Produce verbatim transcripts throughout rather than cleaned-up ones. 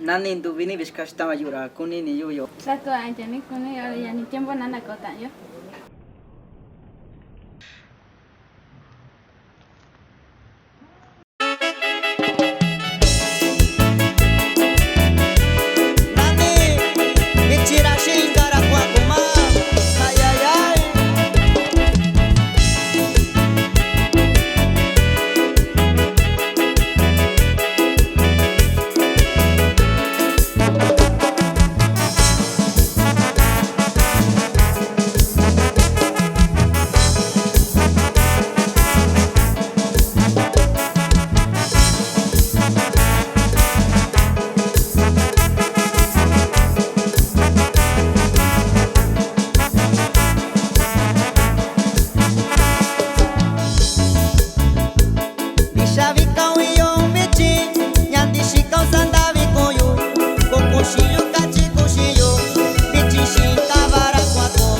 Nani, nduvi ni vi xika xitan va yu ra kuni ni yu yoo. Saa tu a ndia ni kuni yo ra, yaꞌa ni tiempo na ndakoo taꞌan yo. Nani, vichin ra xiꞌin inka ra kuaꞌan kun maa. Ay, ay, ay. Ndixa vi ka un iyoo un vichin, ña ndixika un sandaꞌvi kun yu, koo kun xiꞌin yu kachi kun xiꞌin yu, vichin xiꞌin ka va ra kuaꞌan kun.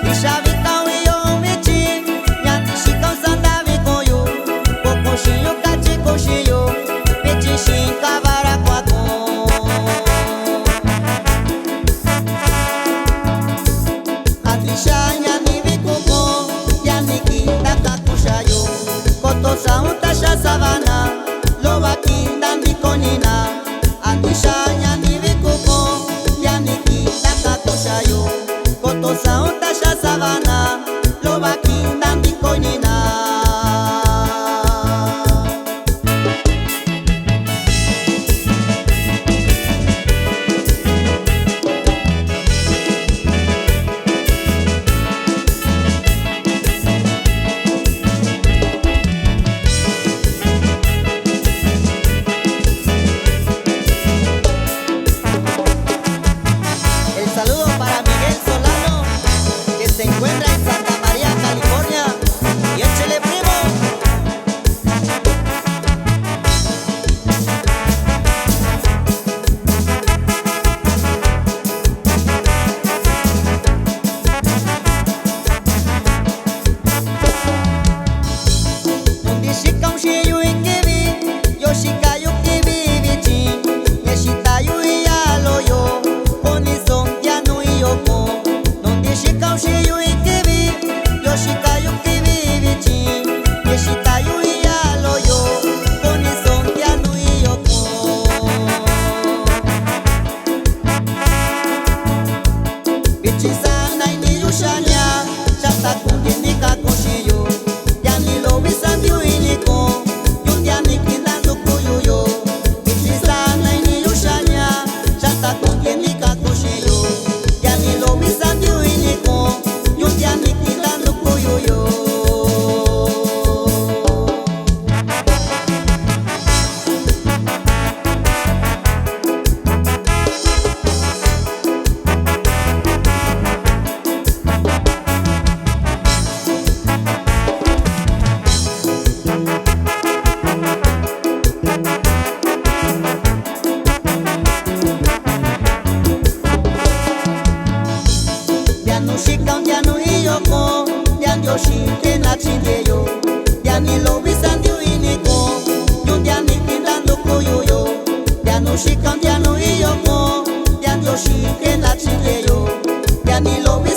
Ndixa vi ka un iyoo un vichin, ña ndixika un sandaꞌvi kun yu, koo kun xiꞌin yu kachi kun xiꞌin yu, vichin xiꞌin ka va ra kuaꞌan kun. A ndixa ña ni vi kuu kun, ndia ni kii ndakakun xaꞌa yu, koto sa un ta xa sava na, loꞌo va kii ndandiko ini na. A ndixa ña ni vi kuu kun, ndia ni kii ndakakun xaꞌa yu, koto sa un ta xa sava na, loꞌo va kii ndandiko ini na. El saludo para Miguel Solano, que se encuentra en Santa María, California. Y échele, primo. Nuu ndixika un xiꞌin yu iin kivi, yoo xika yu kivi vichin, ña xita yu iin yaa loꞌo yoo, kuni so ndia nuu iyoo kun. Nuu ndixika un xiꞌin yu iin kivi, yoo xika yu kivi vichin, ña xita yu iin yaa loꞌo yoo, kuni so ndia nuu iyoo kun. Vichin sana ini yu xaꞌa ña xa takundiee ni ka kun xiꞌin yu, ndia nii loꞌo vi sandiꞌi ini kun, yu ndia ni kindanduku yu yoo. Vichin sana ini yu xaꞌa ña xa takundiee ni ka kun xiꞌin yu, ndia nii loꞌo vi sandiꞌi ini kun, yu ndia ni kindanduku yu yoo. Ndia nuu xika un ndia nuu iyoo kun, ndia Ndioxi ke na chindiee yo. Ndia nii loꞌo vi sandiꞌi ini kun, yu ndia ni kindanduku yu yoo. Ndia nuu xika un ndia nuu iyoo kun, ndia Ndioxi ke na chindiee yo. Ndia nii loꞌo vi